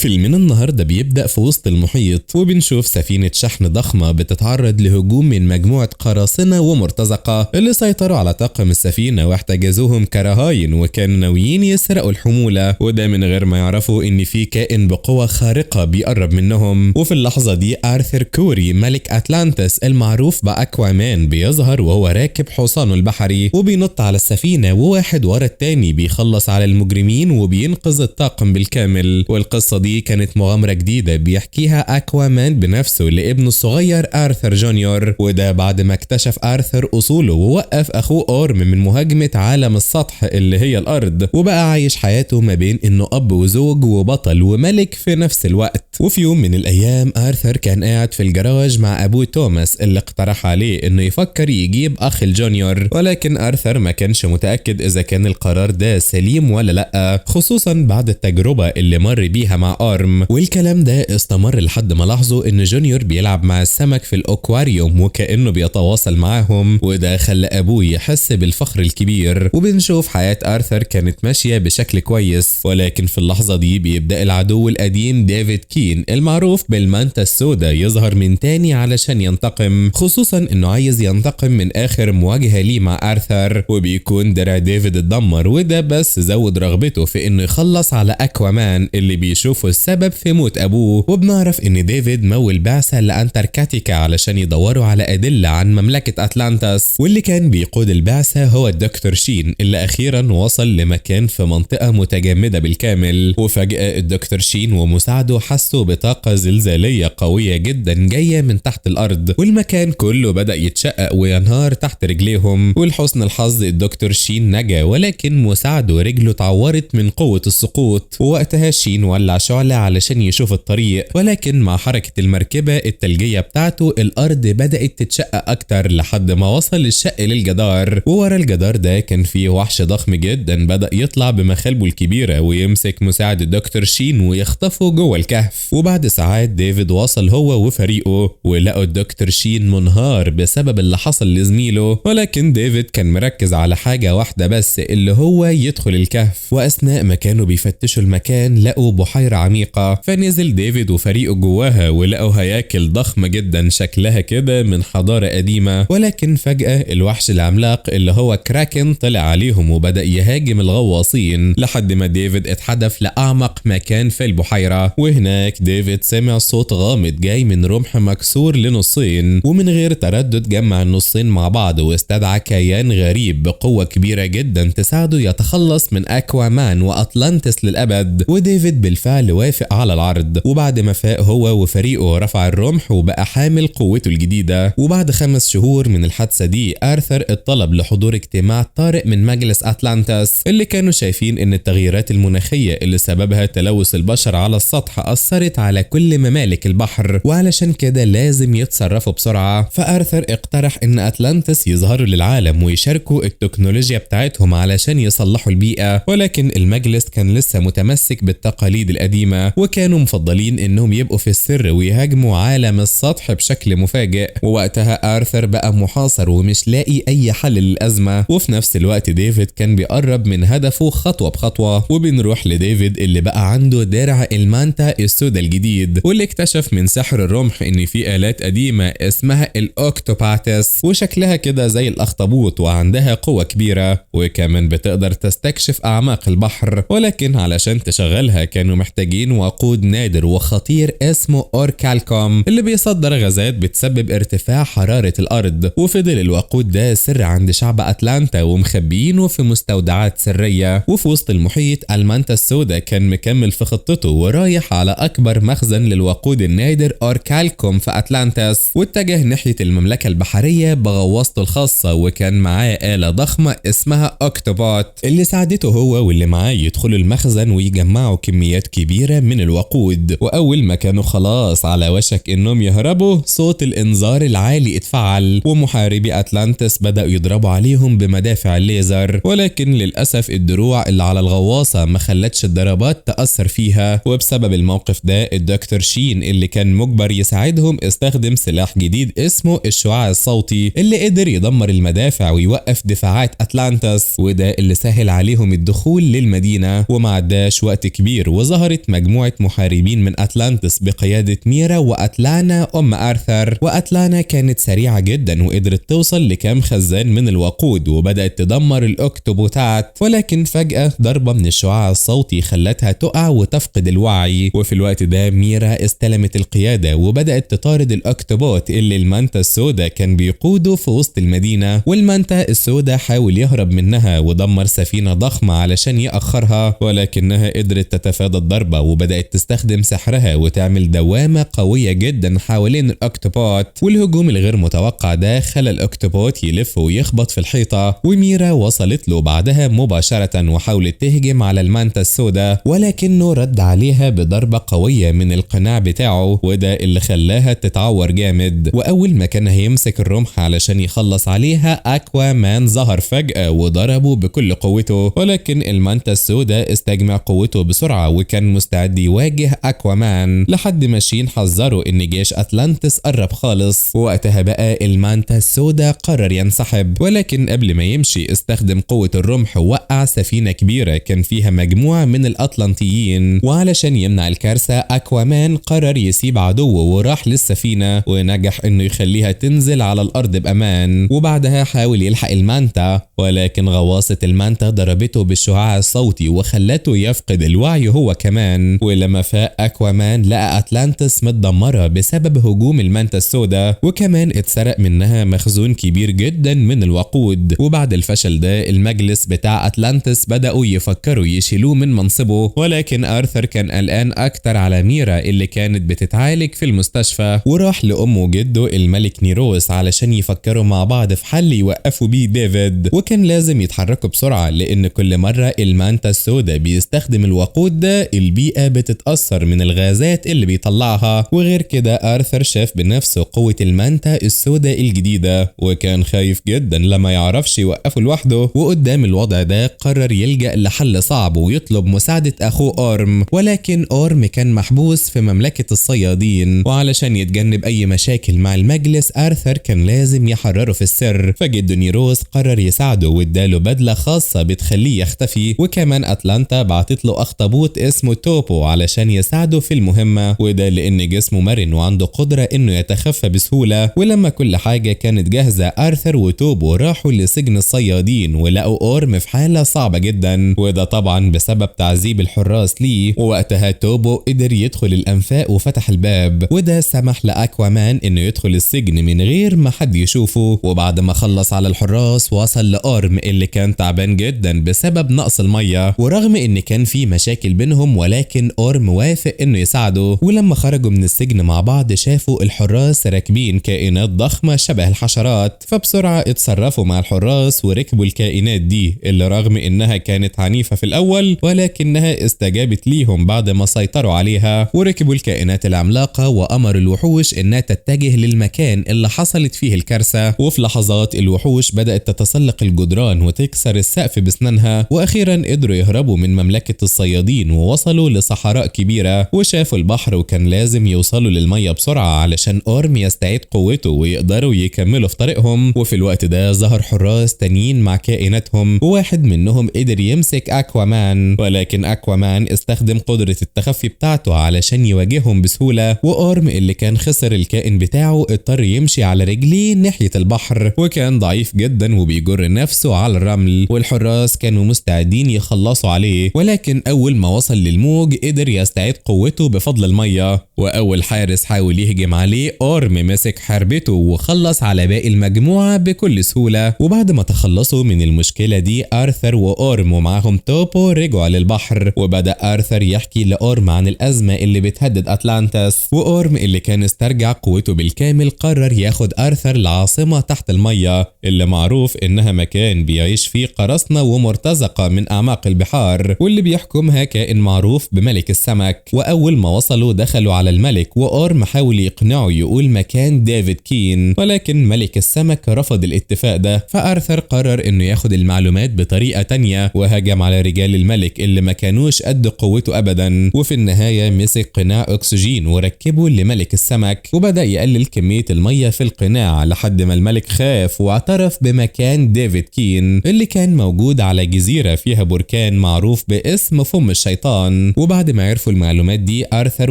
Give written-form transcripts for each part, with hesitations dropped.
فيلمنا النهارده بيبدأ في وسط المحيط، وبنشوف سفينة شحن ضخمة بتتعرض لهجوم من مجموعة قراصنة ومرتزقة اللي سيطروا على طاقم السفينة واحتجزوهم كرهاين، وكانوا ناويين يسرقوا الحمولة، وده من غير ما يعرفوا ان في كائن بقوة خارقة بيقرب منهم. وفي اللحظة دي آرثر كوري ملك أتلانتس المعروف بأكوامان بيظهر وهو راكب حصانه البحري، وبينط على السفينة وواحد ورا التاني بيخلص على المجرمين وبينقذ الطاقم بالكامل. والقصة دي كانت مغامرة جديدة بيحكيها أكوامان بنفسه لابنه الصغير آرثر جونيور، وده بعد ما اكتشف آرثر أصوله ووقف أخوه أورم من مهاجمة عالم السطح اللي هي الأرض، وبقى عايش حياته ما بين إنه أب وزوج وبطل وملك في نفس الوقت. وفي يوم من الأيام آرثر كان قاعد في الجراج مع أبوه توماس اللي اقترح عليه إنه يفكر يجيب أخ الجونيور، ولكن آرثر ما كانش متأكد إذا كان القرار ده سليم ولا لأ، خصوصا بعد التجربة اللي مر بيها مع أورم. والكلام ده استمر لحد ما لاحظوا إن جونيور بيلعب مع السمك في الأكواريوم وكأنه بيتواصل معاهم، وده خلى أبوه يحس بالفخر الكبير. وبنشوف حياة آرثر كانت ماشية بشكل كويس، ولكن في اللحظة دي بيبدأ العدو القديم ديفيد كين المعروف بالمانتا السوداء يظهر من تاني علشان ينتقم، خصوصا إنه عايز ينتقم من آخر مواجهة ليه مع آرثر، وبيكون درع ديفيد اتدمر، وده بس زود رغبته في إنه يخلص على أكوامان اللي بيشوفه السبب في موت أبوه. وبنعرف إن ديفيد مول بعثة لأنتاركتيكا علشان يدوروا على أدلة عن مملكة أتلانتس، واللي كان بيقود البعثة هو الدكتور شين اللي أخيرا وصل لمكان في منطقة متجمدة بالكامل. وفجأة الدكتور شين ومساعده حسوا بطاقة زلزالية قوية جدا جاية من تحت الأرض، والمكان كله بدأ يتشقق وينهار تحت رجليهم. ولحسن الحظ الدكتور شين نجا، ولكن مساعده رجله اتعورت من قوة السقوط، ووقتها شين ولع شعلة علشان يشوف الطريق، ولكن مع حركة المركبة التلجية بتاعته الأرض بدأت تتشقق أكتر لحد ما وصل الشق للجدار، وورا الجدار ده كان فيه وحش ضخم جدا بدأ يطلع بمخالبه الكبيرة ويمسك مساعد الدكتور شين ويخطفه جوه الكهف. وبعد ساعات ديفيد وصل هو وفريقه ولقوا الدكتور شين منهار بسبب اللي حصل لزميله، ولكن ديفيد كان مركز على حاجة واحدة بس اللي هو يدخل الكهف. وأثناء ما كانوا بيفتشوا المكان لقوا بحيرة عميقة، فنزل ديفيد وفريقه جواها ولقوا هياكل ضخمة جدا شكلها كده من حضارة قديمة، ولكن فجأة الوحش العملاق اللي هو كراكن طلع عليهم وبدأ يهاجم الغواصين لحد ما ديفيد اتحدف لأعمق مكان في البحيرة. وهناك ديفيد سمع صوت غامض جاي من رمح مكسور لنصين، ومن غير تردد جمع النصين مع بعض واستدعى كيان غريب بقوة كبيرة جدا تساعده يتخلص من أكوامان وأطلانتس للأبد. وديفيد بالفعل وافق على العرض، وبعد ما فاق هو وفريقه رفع الرمح وبقى حامل قوته الجديدة. وبعد 5 شهور من الحادثة دي آرثر اتطلب لحضور اجتماع طارئ من مجلس أتلانتس اللي كانوا شايفين ان التغييرات المناخية اللي سببها تلوث البشر على السطح أثرت على كل ممالك البحر، وعلشان كده لازم يتصرفوا بسرعة. فآرثر اقترح ان أتلانتس يظهروا للعالم ويشاركوا التكنولوجيا بتاعتهم علشان يصلحوا البيئة، ولكن المجلس كان لسه متمسك بالتقاليد القديمة، وكانوا مفضلين انهم يبقوا في السر ويهاجموا عالم السطح بشكل مفاجئ. ووقتها آرثر بقى محاصر ومش لاقي اي حل للأزمة، وفي نفس الوقت ديفيد كان بيقرب من هدفه خطوة بخطوة. وبنروح لديفيد اللي بقى عنده درع المانتا السوداء الجديد، واللي اكتشف من سحر الرمح ان في آلات قديمة اسمها الأوكتوباتس، وشكلها كده زي الأخطبوط وعندها قوة كبيرة، وكمان بتقدر تستكشف أعماق البحر، ولكن علشان تشغلها كانوا محتاجين وقود نادر وخطير اسمه أوركالكوم اللي بيصدر غازات بتسبب ارتفاع حرارة الأرض. وفضل الوقود ده سر عند شعب أتلانتا ومخبيينه في مستودعات سرية. وفي وسط المحيط المانتا السوداء كان مكمل في خطته ورايح على أكبر مخزن للوقود النادر أوركالكوم في أتلانتس، واتجه ناحية المملكة البحرية بغواصته الخاصة، وكان معاه آلة ضخمة اسمها أوكتوبوت اللي ساعدته هو واللي معاه يدخلوا المخزن ويجمعوا كميات كبيرة من الوقود. وأول ما كانوا خلاص على وشك إنهم يهربوا صوت الإنذار العالي اتفعل، ومحاربي أتلانتس بدأوا يضربوا عليهم بمدافع الليزر، ولكن للأسف الدروع اللي على الغواصة ما خلتش الضربات تأثر فيها. وبسبب الموقف ده الدكتور شين اللي كان مجبر يساعدهم استخدم سلاح جديد اسمه الشعاع الصوتي اللي قدر يدمر المدافع ويوقف دفاعات أتلانتس، وده اللي سهل عليهم الدخول للمدينة. وما عداش وقت كبير وظهرت مجموعة محاربين من أتلانتس بقيادة ميرا وأتلانا أم آرثر. وأتلانا كانت سريعة جدا وقدرت توصل لكام خزان من الوقود وبدأت تدمر الأكتوبوتات، ولكن فجأة ضربة من الشعاع الصوتي خلتها تقع وتفقد الوعي. وفي الوقت ده ميرا استلمت القيادة وبدأت تطارد الأكتوبوت اللي المانتا السوداء كان بيقوده في وسط المدينة، والمانتا السوداء حاول يهرب منها ودمر سفينة ضخمة علشان يأخرها، ولكنها قدرت تتفادى الضربة وبدأت تستخدم سحرها وتعمل دوامة قوية جدا حوالين الأكتوبوت. والهجوم الغير متوقع ده خلى الأكتوبوت يلف ويخبط في الحيطة، وميرا وصلت له بعدها مباشرة وحاولت تهجم على المانتا السوداء، ولكنه رد عليها بضربة قوية من القناع بتاعه، وده اللي خلاها تتعور جامد. وأول ما كان هيمسك الرمح علشان يخلص عليها أكوامان ظهر فجأة وضربه بكل قوته، ولكن المانتا السوداء استجمع قوته بسرعة وكان مستعد يواجه أكوامان، لحد ما شين حذره إن جيش أتلانتس قرب خالص. ووقتها بقى المانتا السوداء قرر ينسحب، ولكن قبل ما يمشي استخدم قوة الرمح ووقع سفينة كبيرة كان فيها مجموعة من الأطلنطيين. وعلشان يمنع الكارثة أكوامان قرر يسيب عدوه وراح للسفينة ونجح إنه يخليها تنزل على الأرض بأمان. وبعدها حاول يلحق المانتا، ولكن غواصة المانتا ضربته بالشعاع الصوتي وخلته يفقد الوعي هو كمان. ولما فاق أكوامان لقى أتلانتس متدمرة بسبب هجوم المانتا السوداء، وكمان اتسرق منها مخزون كبير جدا من الوقود. وبعد الفشل ده المجلس بتاع أتلانتس بدأوا يفكروا يشيلوه من منصبه، ولكن آرثر كان قلقان أكتر على ميرا اللي كانت بتتعالج في المستشفى، وراح لأمه وجده الملك نيروس علشان يفكروا مع بعض في حل يوقفوا بيه ديفيد. وكان لازم يتحركوا بسرعة لأن كل مرة المانتا السوداء بيستخدم الوقود ده البيئة بتتأثر من الغازات اللي بيطلعها. وغير كده آرثر شاف بنفسه قوة المانتا السوداء الجديدة وكان خايف جدا لما يعرفش يوقفه لوحده. وقدام الوضع ده قرر يلجأ لحل صعب ويطلب مساعدة أخوه أورم، ولكن أورم كان محبوس في مملكة الصيادين، وعلشان يتجنب أي مشاكل مع المجلس آرثر كان لازم يحرره في السر. فجده نيروس قرر يساعده واداله بدلة خاصة بتخليه يختفي، وكمان أتلانتا بعتت له أخطبوط اسمه توبو علشان يساعده في المهمة، وده لأن جسمه مرن وعنده قدرة إنه يتخفى بسهولة. ولما كل حاجة كانت جاهزة آرثر وتوبو راحوا لسجن الصيادين ولقوا أورم في حالة صعبة جدا، وده طبعا بسبب تعذيب الحراس ليه. ووقتها توبو قدر يدخل الأنفاق وفتح الباب، وده سمح لأكوامان إنه يدخل السجن من غير ما حد يشوفه. وبعد ما خلص على الحراس وصل لأورم اللي كان تعبان جدا بسبب نقص المية، ورغم إن كان في مشاكل بينهم ولكن أورم وافق إنه يساعده. ولما خرجوا من السجن مع بعض شافوا الحراس راكبين كائنات ضخمة شبه الحشرات، فبسرعة اتصرفوا مع الحراس وركبوا الكائنات دي اللي رغم إنها كانت عنيفة في الأول ولكنها استجابت ليهم بعد ما سيطروا عليها. وركبوا الكائنات العملاقة وأمر الوحوش إنها تتجه للمكان اللي حصلت فيه الكارثة. وفي لحظات الوحوش بدأت تتسلق الجدران وتكسر السقف بسنانها، وأخيرا قدروا يهربوا من مملكة الصيادين ووصلوا لصحراء كبيرة وشافوا البحر، وكان لازم يوصلوا للمية بسرعة علشان أورم يستعيد قوته ويقدروا يكملوا في طريقهم. وفي الوقت ده ظهر حراس تانيين مع كائناتهم، وواحد منهم قدر يمسك أكوامان، ولكن أكوامان استخدم قدرة التخفي بتاعته علشان يواجههم بسهولة. وأورم اللي كان خسر الكائن بتاعه اضطر يمشي على رجليه ناحية البحر، وكان ضعيف جدا وبيجر نفسه على الرمل، والحراس كانوا مستعدين يخلصوا عليه، ولكن أول ما وصل للموج قدر يستعيد قوته بفضل المية. وأول حارس حاول يهجم عليه أورم مسك حربته وخلص على باقي المجموعة بكل سهولة. وبعد ما تخلصوا من المشكلة دي آرثر وأورم ومعاهم توبو رجعوا للبحر، وبدأ آرثر يحكي لأورم عن الأزمة اللي بتهدد أتلانتس. وأورم اللي كان استرجع قوته بالكامل قرر ياخد آرثر لعاصمة تحت المية اللي معروف إنها مكان بيعيش فيه قراصنة ومرتزقة من أعماق البحار، واللي بيحكمها كائن معروف بملك السمك. وأول ما وصلوا دخلوا على على الملك، وأورم حاول يقنعه يقول مكان ديفيد كين، ولكن ملك السمك رفض الاتفاق ده. فآرثر قرر انه ياخد المعلومات بطريقة تانية، وهجم على رجال الملك اللي ما كانوش قد قوته ابدا. وفي النهاية مسك قناع اكسجين وركبه لملك السمك، وبدأ يقلل كمية المية في القناع لحد ما الملك خاف واعترف بمكان ديفيد كين اللي كان موجود على جزيرة فيها بركان معروف باسم فم الشيطان. وبعد ما عرفوا المعلومات دي آرثر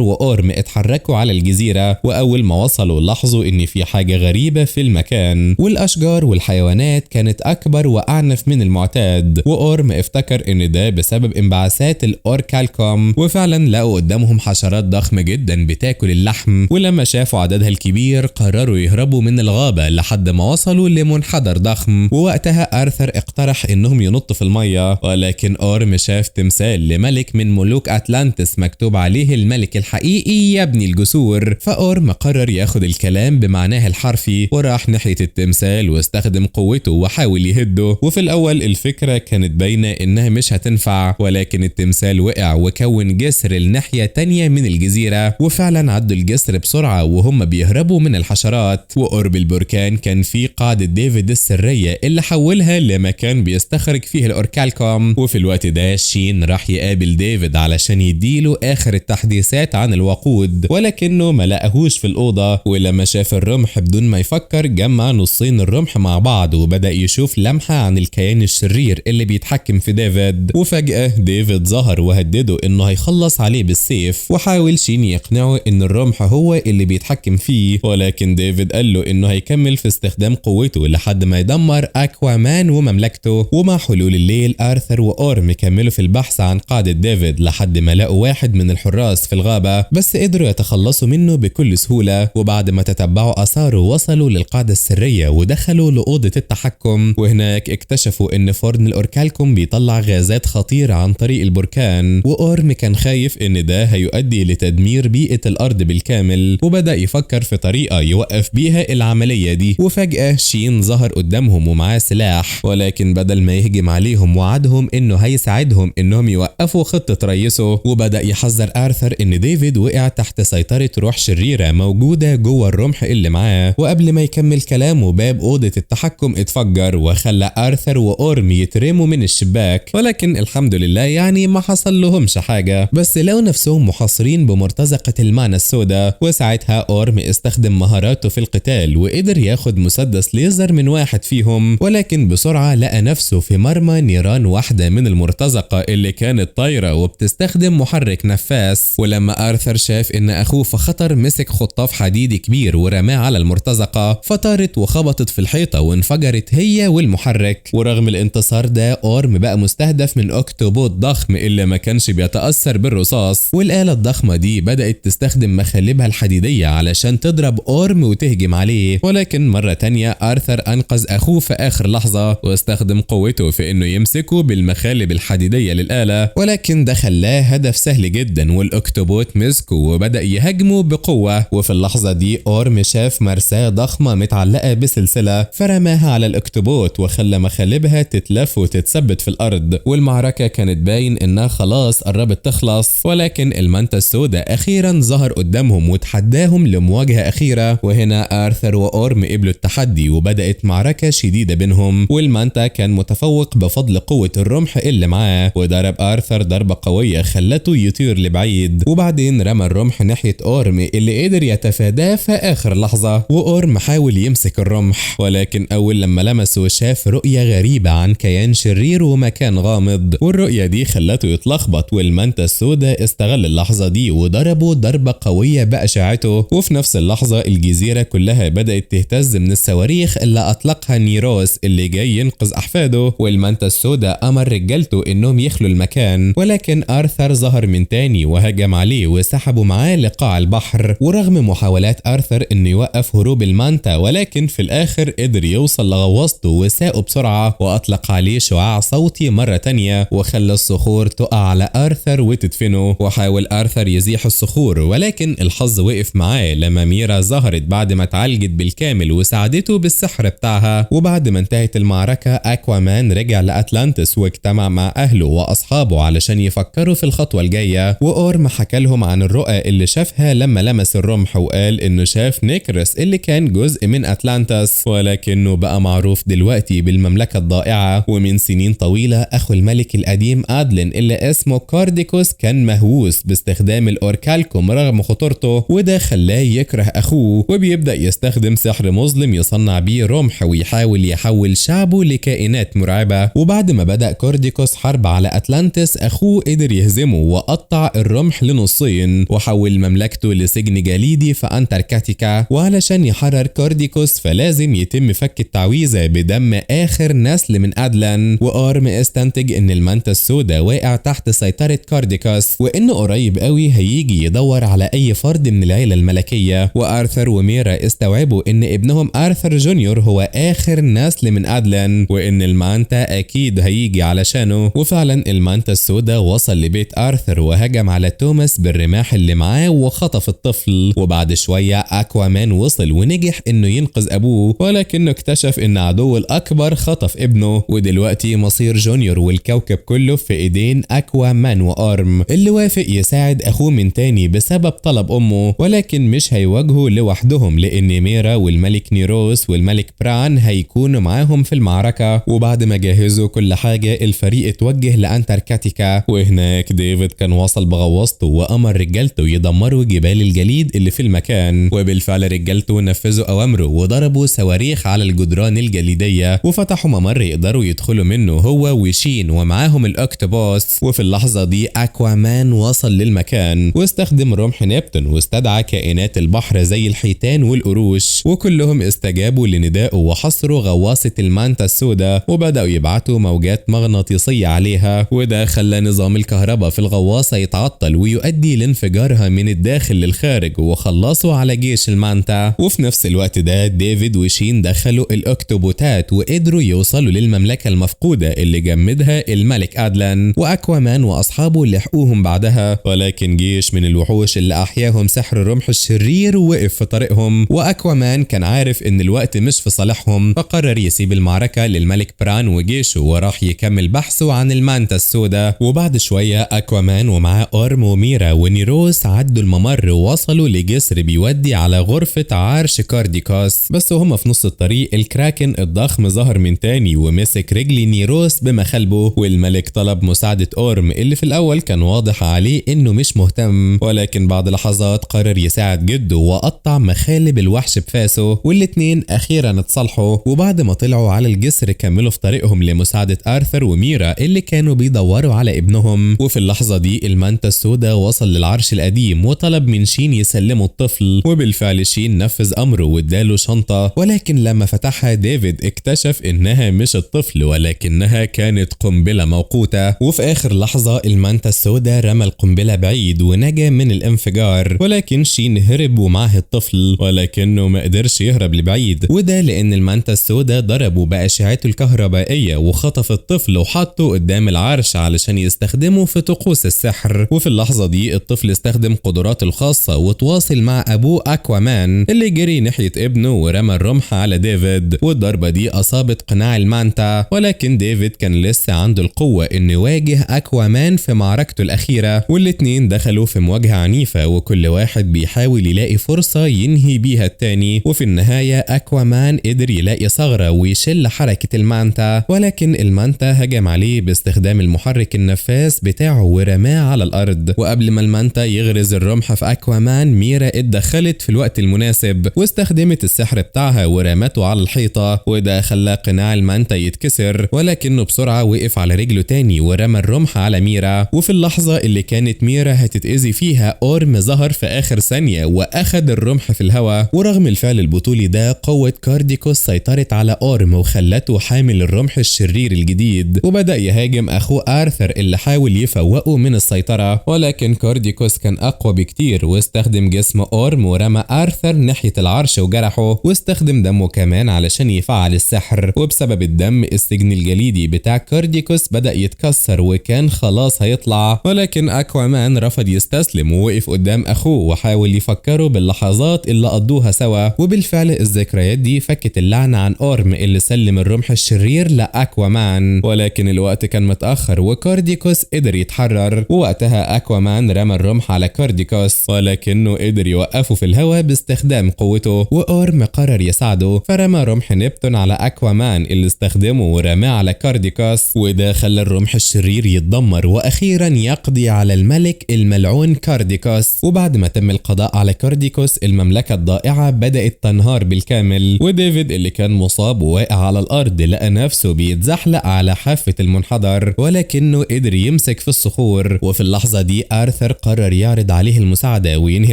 وأورم اتحركوا على الجزيرة، وأول ما وصلوا لاحظوا إن في حاجة غريبة في المكان، والأشجار والحيوانات كانت أكبر وأعنف من المعتاد. وأورم افتكر إن ده بسبب انبعاثات الأوركالكوم، وفعلا لقوا قدامهم حشرات ضخمة جدا بتاكل اللحم. ولما شافوا عددها الكبير قرروا يهربوا من الغابة لحد ما وصلوا لمنحدر ضخم. ووقتها آرثر اقترح إنهم ينطوا في المية، ولكن أورم شاف تمثال لملك من ملوك أتلانتس مكتوب عليه الملك الحقيقي يبني الجسور. فأورم قرر ياخد الكلام بمعناه الحرفي، وراح ناحية التمثال واستخدم قوته وحاول يهده. وفي الأول الفكرة كانت باينة إنها مش هتنفع، ولكن التمثال وقع وكون جسر الناحية تانية من الجزيرة، وفعلا عدوا الجسر بسرعة وهم بيهربوا من الحشرات. وقرب البركان كان في قاعدة ديفيد السرية اللي حولها لمكان بيستخرج فيه الأوركالكوم. وفي الوقت ده شين راح يقابل ديفيد علشان يديله آخر التحديثات عن الوقود، ولكنه ما لقاهوش في الأوضة. ولما شاف الرمح بدون ما يفكر جمع نصين الرمح مع بعض وبدأ يشوف لمحة عن الكيان الشرير اللي بيتحكم في ديفيد. وفجأة ديفيد ظهر وهدده انه هيخلص عليه بالسيف، وحاول شين يقنعه ان الرمح هو اللي بيتحكم فيه، ولكن ديفيد قال له انه هيكمل في استخدام قوته لحد ما يدمر اكوامان ومملكته. ومع حلول الليل آرثر وأورم كملوا في البحث عن قاعدة ديفيد لحد ما لقوا واحد من الحراس في الغابة، بس قدروا يتخلصوا منه بكل سهولة. وبعد ما تتبعوا آثاره وصلوا للقاعدة السرية ودخلوا لأوضة التحكم، وهناك اكتشفوا ان فرن الأوركالكوم بيطلع غازات خطيرة عن طريق البركان. وأورم كان خايف ان ده هيؤدي لتدمير بيئة الأرض بالكامل، وبدأ يفكر في طريقة يوقف بيها العملية دي. وفجأة شين ظهر قدامهم ومعاه سلاح، ولكن بدل ما يهجم عليهم وعدهم انه هيساعدهم انهم يوقفوا خطة رئيسه. وبدأ يحذر آرثر ان ديفيد وقع تحت سيطرة روح شريرة موجودة جوه الرمح اللي معاه. وقبل ما يكمل كلامه باب أوضة التحكم اتفجر وخلى آرثر وأورم يترموا من الشباك، ولكن الحمد لله يعني ما حصل لهمش حاجة، بس لقوا نفسهم محاصرين بمرتزقة المانا السوداء. وساعتها أورم استخدم مهاراته في القتال وقدر ياخد مسدس ليزر من واحد فيهم، ولكن بسرعة لقى نفسه في مرمى نيران واحدة من المرتزقة اللي كانت طايرة وبتستخدم محرك نفاث. ولما آرثر شاف إن أخوه في خطر مسك خطاف حديدي كبير ورماه على المرتزقة، فطارت وخبطت في الحيطة وانفجرت هي والمحرك. ورغم الانتصار ده أورم بقى مستهدف من أوكتوبوت ضخم اللي ما كانش بيتأثر بالرصاص، والآلة الضخمة دي بدأت تستخدم مخالبها الحديدية علشان تضرب أورم وتهجم عليه. ولكن مرة تانية آرثر أنقذ أخوه في آخر لحظة واستخدم قوته في إنه يمسكه بالمخالب الحديدية للآلة، ولكن ده خلاه هدف سهل جدا، والأوكتوبوت مسكه وبدأ يهاجمه بقوة. وفي اللحظة دي أورم شاف مرساة ضخمة متعلقة بسلسلة فرماها على الأوكتوبوت وخلى مخالبها تتلف وتتثبت في الأرض. والمعركة كانت باين إنها خلاص قربت تخلص، ولكن المانتا السوداء أخيرا ظهر قدامهم وتحداهم لمواجهة أخيرة. وهنا آرثر وأورم قبلوا التحدي وبدأت معركة شديدة بينهم، والمانتا كان متفوق بفضل قوة الرمح اللي معاه، وضرب آرثر ضربة قوية خلته يطير لبعيد، وبعدين رمى الرمح ناحية أورم اللي قدر يتفاداه في آخر لحظة. وأورم حاول يمسك الرمح، ولكن أول لما لمسه شاف رؤية غريبة عن كيان شرير ومكان غامض، والرؤية دي خلته يتلخبط، والمانتا السوداء استغل اللحظة دي وضربه ضربة قوية بأشعته. وفي نفس اللحظة الجزيرة كلها بدأت تهتز من الصواريخ اللي أطلقها نيروس اللي جاي ينقذ أحفاده، والمانتا السوداء أمر رجالته إنهم يخلوا المكان، ولكن آرثر ظهر من تاني وهجم عليه وسحبه معاه لقاع البحر. ورغم محاولات آرثر إنه يوقف هروب المانتا، ولكن في الآخر قدر يوصل لغواصته وساقه بسرعة وأطلق عليه شعاع صوتي مرة تانية وخلى الصخور تقع على آرثر وتدفنه. وحاول آرثر يزيح الصخور، ولكن الحظ وقف معاه لما ميرا ظهرت بعد ما اتعالجت بالكامل وساعدته بالسحر بتاعها. وبعد ما انتهت المعركة أكوامان رجع لأتلانتس واجتمع مع أهله وأصحابه علشان يفكروا في الخطوة الجاية. وأورم حكى لهم عن الرؤى اللي شافها لما لمس الرمح، وقال انه شاف نيكرس اللي كان جزء من أتلانتس ولكنه بقى معروف دلوقتي بالمملكة الضائعة. ومن سنين طويلة اخو الملك القديم أدلين اللي اسمه كارديكوس كان مهووس باستخدام الأوركالكوم رغم خطورته، وده خلاه يكره اخوه، وبيبدأ يستخدم سحر مظلم يصنع بيه رمح ويحاول يحول شعبه لكائنات مرعبة. وبعد ما بدأ كارديكوس حرب على أتلانتس اخوه قدر يهزمه وقطع الرمح لنصين وحول مملكته لسجن جليدي في أنتاركتيكا. وعلشان يحرر كارديكوس فلازم يتم فك التعويذة بدم آخر نسل من أدلان. وأورم استنتج إن المانتا السوداء واقع تحت سيطرة كارديكوس وإنه قريب قوي هيجي يدور على أي فرد من العيلة الملكية. وآرثر وميرا استوعبوا إن ابنهم آرثر جونيور هو آخر نسل من أدلان وإن المانتا أكيد هيجي علشانه. وفعلا المانتا السوداء وصل لبيت آرثر وهجم على توماس بالرماح اللي معاه وخطف الطفل. وبعد شوية أكوامان وصل ونجح إنه ينقذ أبوه، ولكنه اكتشف إن عدوه الأكبر خطف ابنه، ودلوقتي مصير جونيور والكوكب كله في إيدين أكوامان وأرم اللي وافق يساعد أخوه من تاني بسبب طلب أمه، ولكن مش هيواجهوا لوحدهم لأن ميرا والملك نيروس والملك بران هيكونوا معاهم في المعركة. وبعد ما جهزوا كل حاجة الفريق اتوجه لأنتاركتيكا، وهناك ديفيد كان وصل بغواصته وأمر رجالته يدمروا جبال الجليد اللي في المكان، وبالفعل رجالته نفذوا أوامره وضربوا صواريخ على الجدران الجليدية وفتحوا ممر يقدروا يدخلوا منه هو وشين ومعاهم الأوكتوبوس. وفي اللحظة دي أكوامان وصل للمكان واستخدم رمح نبتون واستدعى كائنات البحر زي الحيتان والقروش، وكلهم استجابوا لندائه وحصروا غواصة المانتا السوداء وبدأوا يبعتوا موجات مغناطيسية عليها، وده خلى نظام الكهرباء في الغواصة يتعطل ويؤدي لانفجارها من الداخل للخارج، وخلصوا على جيش المانتا. وفي نفس الوقت ده ديفيد وشين دخلوا الأوكتوبوتات وقدروا يوصلوا للمملكة المفقودة اللي جمدها الملك أدلان، وأكوامان وأصحابه لحقوهم بعدها، ولكن جيش من الوحوش اللي أحياهم سحر الرمح الشرير وقف في طريقهم. وأكوامان كان عارف إن الوقت مش في صالحهم، فقرر يسيب المعركة للملك بران وجيشه وراح يكمل بحثه عن المانتا السوداء. وبعد شوية أكوامان ومعاه أورم وميرا ونيروس عدوا الممر ووصلوا لجسر بيودي على غرفة عرش كارديكوس، بس وهم في نص الطريق الكراكن الضخم ظهر من تاني ومسك رجل نيروس بمخالبه، والملك طلب مساعدة أورم اللي في الأول كان واضح عليه إنه مش مهتم، ولكن بعد لحظات قرر يساعد جده وقطع مخالب الوحش بفاسه، والاتنين أخيرا اتصالحوا. وبعد ما طلعوا على الجسر كملوا في طريقهم لمساعدة آرثر وميرا اللي كانوا بيدوروا على ابنهم. وفي اللحظة دي المانتا السوداء وصل للعرش القديم وطلب من شين يسلمه الطفل، وبالفعل شين نفذ أمره واداله شنطة، ولكن لما فتحها ديفيد اكتشف إنها مش الطفل ولكنها كانت قنبلة موقوتة. وفي آخر لحظة المانتا السوداء رمى القنبلة بعيد ونجا من الانفجار، ولكن شين هرب ومعه الطفل، ولكنه ما قدرش يهرب لبعيد، وده لأن المانتا السوداء ضربه بأشعته الكهربائية وخطف الطفل وحطه قدام العرش علشان يستخدمه في طقوس السحر. وفي اللحظة دي الطفل استخدم قدراته الخاصة وتواصل مع أبوه أكوامان اللي جري ناحية ابنه ورمى الرمح على ديفيد، والضربة دي أصابت قناع المانتا، ولكن ديفيد كان لسه عنده القوة إنه يواجه أكوامان في معركته الأخيرة، والاتنين دخلوا في مواجهة عنيفة وكل واحد بيحاول يلاقي فرصة ينهي بيها التاني. وفي النهاية أكوامان قدر يلاقي ثغرة ويشل حركة المانتا، ولكن المانتا هجم عليه باستخدام المحرك النفاث بتاعه ورماه على الأرض. وقبل ما المانتا يغرز الرمح في أكوامان ميرا اتدخلت في الوقت المناسب واستخدمت السحر بتاعها ورمته على الحيطة، وده خلى قناع المانتا يتكسر، ولكنه بسرعة وقف على رجله تاني ورمى الرمح على ميرا. وفي اللحظة اللي كانت ميرا هتتأذي فيها أورم ظهر في آخر ثانية وأخد الرمح في الهواء. ورغم الفعل البطولي ده قوة كارديكوس سيطرت على أورم وخلته حامل الرمح الشرير الجديد، وبدأ يهاجم أخوه آرثر اللي حاول يفوقه من السيطرة، ولكن كارديكوس كان أقوى بكتير واستخدم جسم أورم ورمى آرثر ناحية العرش وجرحه، واستخدم دمه كمان علشان يفعل السحر. وبسبب الدم السجن الجليدي بتاع كارديكوس بدأ يتكسر وكان خلاص هيطلع، ولكن أكوامان رفض يستسلم ووقف قدام أخوه وحاول يفكره باللحظات اللي قضوها سوا. وبالفعل الذكريات دي فكت اللعنة عن أورم اللي سلم الرمح الشرير لأكوامان، ولكن الوقت كان متأخر وكارديكوس قدر يتحرر. ووقتها أكوامان رمى الرمح على كارديكوس، ولكنه قدر يوقفه في الهواء باستخدام قوته. وأورم قرر يساعده، فرمى رمح نبتون على أكوامان اللي استخدمه ورماه على كارديكوس، وده خلى الرمح الشرير يتدمر وأخيرا يقضي على الملك الملعون كارديكوس. وبعد ما تم القضاء على كارديكوس المملكة الضائعة بدأت تنهار بالكامل، وديفيد اللي كان مصاب وواقع على الأرض لقى نفسه بيتزحلق على حافة المنحدر، ولكنه قدر يمسك في الصخور. وفي اللحظة دي آرثر قرر يعرض عليه المساعدة وينهي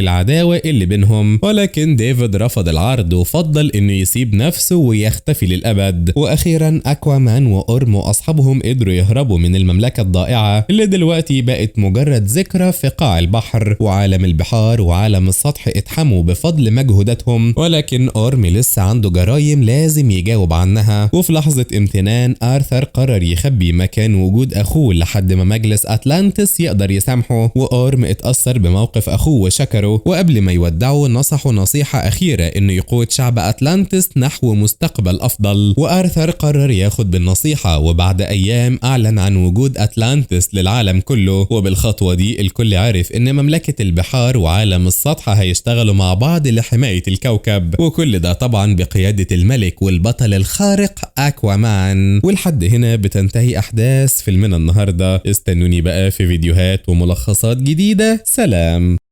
العداوة اللي بينهم، ولكن ديفيد رفض العرض وفضل انه يسيب نفسه ويختفي للأبد. وأخيرا أكوامان وأورم وأصحابهم قدروا يهربوا من المملكة الضائعة اللي دلوقتي بقت مجرد ذكرى في قاع البحر، وعالم البحار وعالم السطح اتحموا بفضل مجهوداتهم، ولكن أورم لسه عنده جرايم لازم يجاوب عنها. وفي لحظة امتنان آرثر قرر يخبي مكان وجود أخوه لحد ما مجلس أتلانتس يقدر يسامحه، وأورم اتأثر بموقف أخوه وشكره، وقبل ما يودعه نصحه نصيحة أخيرة إنه يقود شعب أتلانتس نحو مستقبل أفضل. وآرثر قرر ياخد بالنصيحة، وبعد أيام أعلن عن وجود أتلانتس للعالم كله. وبالخطوة دي الكل عرف إن مملكة البحار وعالم السطح هيشتغلوا مع بعض لحماية الكوكب، وكل ده طبعا بقيادة الملك والبطل الخارق أكوامان. ولحد هنا بتنتهي أحداث فيلمنا النهاردة. استنوني بقى في فيديوهات وملخصات جديدة. سلام.